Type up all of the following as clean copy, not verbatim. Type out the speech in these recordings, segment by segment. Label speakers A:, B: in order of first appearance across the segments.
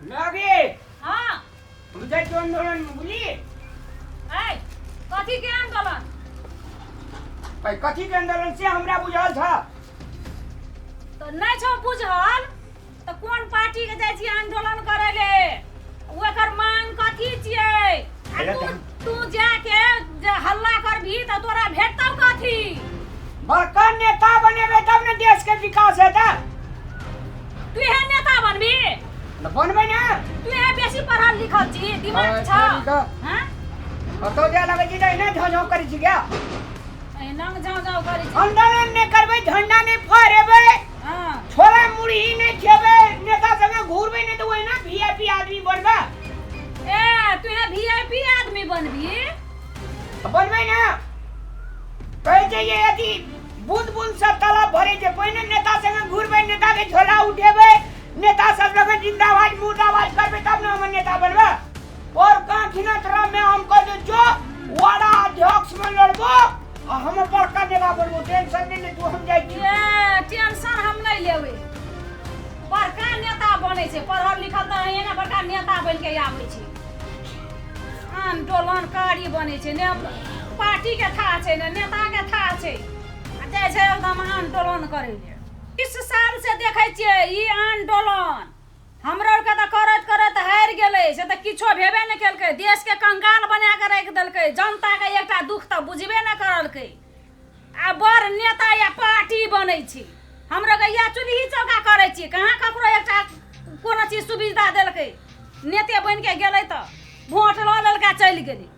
A: लगे।
B: हाँ।
A: हम जाइ छियौ आंदोलन में, बुझली?
B: ऐ, कथी के आंदोलन?
A: भाई, कथी के आंदोलन से हमरा बुझल छ?
B: तो नहीं छौ बुझल तो कोन पार्टी के जाइ छी आंदोलन करे ले? ओकर मांग कथी छियै? आ
A: अरे
B: तू
A: तऽ-
B: तू जाके जे हल्ला करबही तऽ तोरा भेटतौ कथी?
A: बड़का नेता बनेबै तब ने देश के विकास हेतै।
B: तू इहे नेता बनबी?
A: ने बनबै ने।
B: तू इहे बेसी पढ़ल लिखल छी, दिमाग
A: हाँ,
B: छ?
A: ठीक है।
B: हाँ?
A: कतौ जाय लगै छी तऽ एना झाँझ करै छी क्या?
B: एना झाँझ करै छी।
A: आंदोलन नहि करबै, झंडा नहि फहरेबै,
B: हाँ।
A: छोला मुरही नहि खेबै, नेता संगे घूरबै नहि, तऽ ओहिना वीआईपी आदमी बनबै?
B: ए, तू इहे वीआईपी आदमी बनबी?
A: बनबै ने। कहै छै जे अथी बूंद बूंद से तालाब भरै छै। पहिने नेता संगे घुरबै, नेता के झोला उठेबै, नेता सब लगे जिंदाबाद मुर्दाबाद करबै, तब ने हम नेता बनबै। और काखिना तोरा में हम कह दे जो वार्ड अध्यक्ष में लड़बो आ हम बड़का नेता बनबो। टेंशन नहीं ले तू, हम जाइ छी।
B: ए, टेंशन हम नहीं लेबै। बड़का नेता बनै छै, पढ़ल लिखल तऽ एना बड़का नेता बनि के आबै छै। आन्दोलनकारी बनै छै, ने पार्टीके थाह छै ने नेताके थाह छै, आ जाइ छै एकदम आन्दोलन करै लए। 30 साल से देखै छियै ई आन्दोलन। हमरो आरके तऽ करैत करैत हारि गेलै, से तऽ किछो भेबे नहि केलकै। देशके कंगाल बना कऽ राखि देलकै, जनताके एकटा दुःख तऽ बुझबे नहि करलकै। आ बड़ नेता या पार्टी बनै छै। हमरो के इएह चूल्ही चौका करै छियै, कहाँ ककरो एकटा कोनो चीज सुविधा देलकै? नेते बनि के गेलै तऽ वोट लऽ लेलकै, चलि गेलै।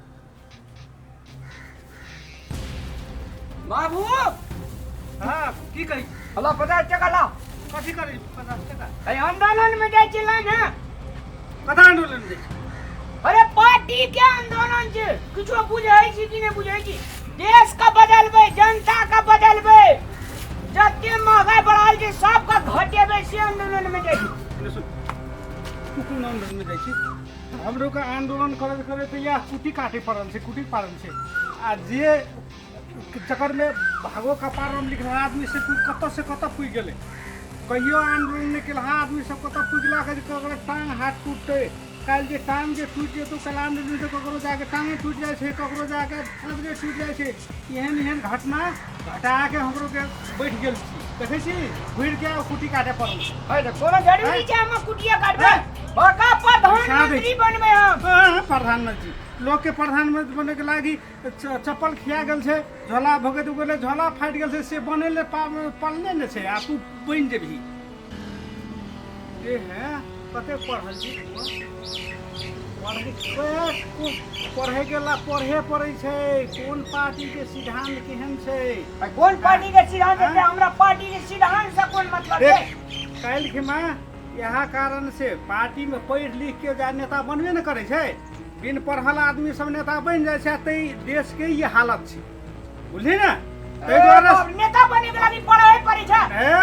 A: बाबू।
C: हाँ, की कही?
A: हला, 50 टका ला।
C: कथी करै 50 टका?
A: अरे, आंदोलन में जाइ छी ला ने।
C: कथा आंदोलन जाइ छी?
A: अरे, पार्टी के आंदोलन छै। किछो बुझै छी कि नहि बुझै छी? देश के बदलबै, जनता के बदलबै, जते महंगाई बढ़ल छै सबके घटेबै, से आंदोलन में जाइ छी।
C: एने सुन, तू कोन आंदोलन में जाइ छी? हमरो के आंदोलन करैत करैत इएह कुटी काटे पड़ल छै, कुटी पारल छै। आ जे चक्कर में भागो कपार में लिखल आदमी से कोई कतऽ से कतऽ पुगि गेलै। कहियो आंदोलन नहि केलहा आदमी सब कतऽ पुगला के ककरो टांग हाथ टूटतै काल्हि। जे टांग जे टूटि जेतौ काल्हि आंदोलन से, ककरो जाके टांगे टूटि जाइ छै, ककरो जाके हाथे टूटि जाइ छै। एहन एहन घटना घटा के हमरो के बैठ गेल छी। देखै छी, घुरि के कुटी काटे पड़ल छै।
A: अरे, तऽ कोनो जरूरी छै हम कुटिया काटबै? बड़का प्रधानमंत्री बनबै हम।
C: हाँ, प्रधानमंत्री। लोग के प्रधानमंत्री बने के लागी चप्पल खिया गेल छै, झोला भोगैत गेलै, झोला फाटि गेल छै, से बने ले पलने ने छै आ तू बनि जेबही। ए हे, कते पढ़ल छी तू? पढ़े पढ़े के ला पढ़े पड़ै छै। कोन पार्टी के सिद्धांत केहन छै?
A: आ कोन पार्टी के सिद्धांत छै? हमरा पार्टी के सिद्धांत से कोन मतलब छै?
C: देख, काल्हि खिमा इएह कारण से पार्टी में पढ़ि लिख के जा नेता बनबे ने करै छै। बिन पढ़ल आदमी सब नेता बनि जाइ छै, तै देश के ई हालत छै, बुझली ने? ताहि दुआरे
A: ए, नेता बने के लागी पढ़े पड़ै छै।
C: ए,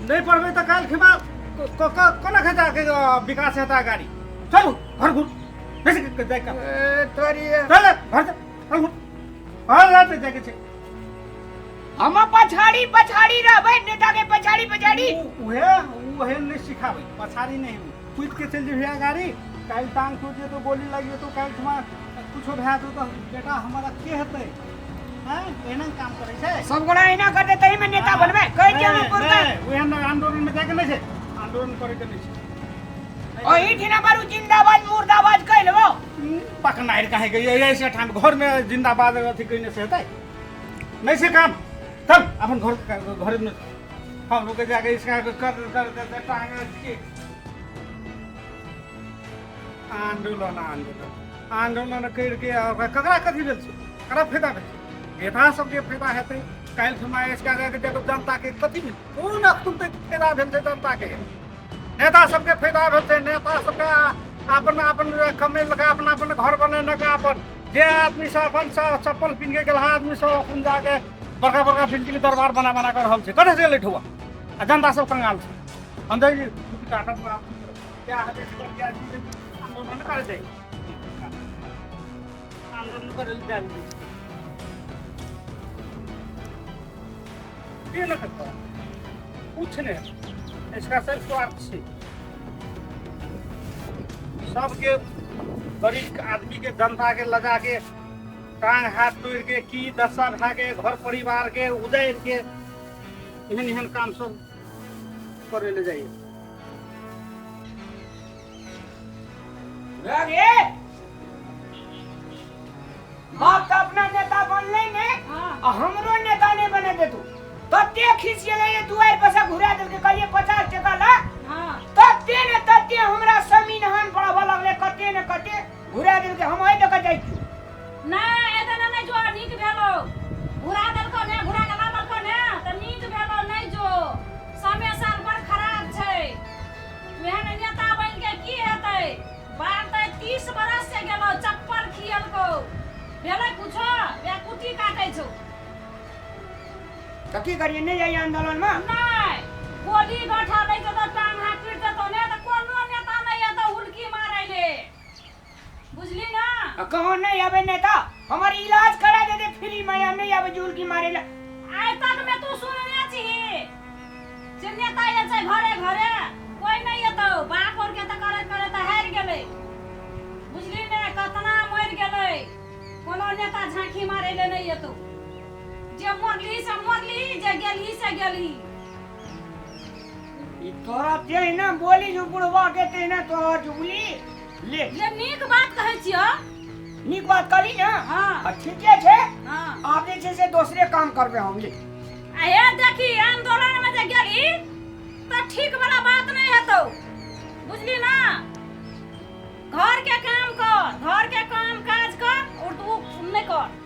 C: नहि पढ़बै तऽ काल्हि खिमा कोना खचा के विकास हेतै गाड़ी? चलू घर घुर जाय के।
A: ए, तोरी।
C: चल घर, चल घुर, घर जाते जाके छै।
A: हम पछाड़ी पछाड़ी रहबै, नेता के पछाड़ी पछाड़ी।
C: उहे उहे नहि सिखाबै, पछाड़ी नहि। कूद के चलि जेबही गाड़ी, काल्हि टांग टूटि जेतौ, गोली लागि जेतौ, काल्हि ठुमा कुछो भए जेतौ तऽ बेटा हमारा के हेतै? हैं, एहना काम करै छै?
A: सब गोरा एना करते तही में नेता बनबै कहै छियै हम पुरका।
C: नहि, ओहन आंदोलन में जाके नहि छै, आंदोलन करे के नहि छै।
A: ओही ठिना बारू जिंदाबाद मुर्दाबाद कहि लेबो।
C: पकनारि काहे के ऐसे ठाम घर में जिंदाबाद अथी कइने से हेतै? नहि छै काम। चल अपन घर, घर में हम लोग के जाके इसका कर कर कर टांग के आंदोलन आंदोलन आंदोलन करके ओकरा ककरा कथी भेल छै? ककरा फायदा भेल छै? नेता सबके फायदा हेतै काल्हि खिमा। इसका जाके देखो, जनताके कथी भेल? कोन अखन तक फायदा भेल छै जनताके? नेता सबके फायदा भेल छै। नेता सबके अपन अपन कमेलक, अपन अपन घर बनेलक। अपन जे आदमी सब अपन चप्पल पिन्ह के गेल आदमी सब अपन जाके बड़का बड़का बिल्डिंग दरबार बना बना कर रहल छै। कतऽ से गेलै ठुआ? आ जनता सब कंगाल छै। हम जाइ काटब क्या हेतै? क्या आंदोलन करे जाइ, आंदोलन करे जाइ के न करता कुछ नहीं, इसका सिर्फ स्वार्थ छै। सबके गरीब आदमी के जनता के लगा के टांग हाथ तोड़ के की दशा भए के घर परिवार के उजाड़ि के एहन एहन काम सब करे ले जाइए।
A: रे बाप तऽ अपना नेता बनलै ने।
B: हाँ।
A: आ हमरो नेता नहि बने देतू। तते खिसियलै दुआरि पर से घुरा देलकै, कहलियै 50 टका ला।
B: हाँ।
A: तते ने तते हमरा जमीन हान पड़ाबऽ लगलै, कते ने कते घुरा देलकै। हम एहि दऽ कऽ जाइ छियौ।
B: नहि, एतना नहि जो, नीक भेलो घुरा देलको ने, घुरा के लाबलको ने तऽ नीक भेलो। नहि जो, समय साल बड़ खराब छै। वएह ने नेता बनि के की हेतै? बाप तऽ 30 बरस से गेलो, चप्पल खियलको, भेलै कुछो? वएह कुट्टी काटै छौ।
A: तऽ की करियै, नहि जाइए आंदोलनमे?
B: नहि, गोली गठा दै छौ तऽ टांग हाथ टूटि जेतौ ने, तऽ कोनो नेता नहि एतौ हुलकी मारै ले, बुझली ना?
A: आ कहो नहि आबै नेता, हमर इलाज करा देते फ्री में, या नहि आबै जुलकी मारे ला।
B: आइ तक में तू सुनने छी जे नेता ये छै घरे घरे? कोई नहीं एतौ। बाप और के तऽ करैत करैत हारि गेलै, बुझली ने? कतना मरि गेलै, कोनो नेता झांकी मारै ले नहि एतौ। जे मरली से मरली, जे गेलही से गेलही।
A: ई तोरा तेहने बोली जो बुढ़वा के तेहने तोहर चुगली ले।
B: जे नीक बात कहै छियौ।
A: नीक बात कहली ने?
B: हाँ।
A: आ ठीके छै।
B: हाँ।
A: आब जे छै से दोसरे काम करबै हम, ले।
B: आ हे देखी, आंदोलन में जे गेली तऽ ठीक वाला बात नहीं हेतौ, बुझली ना? घर के काम कर, घर के काम काज कर और तू नहीं कर।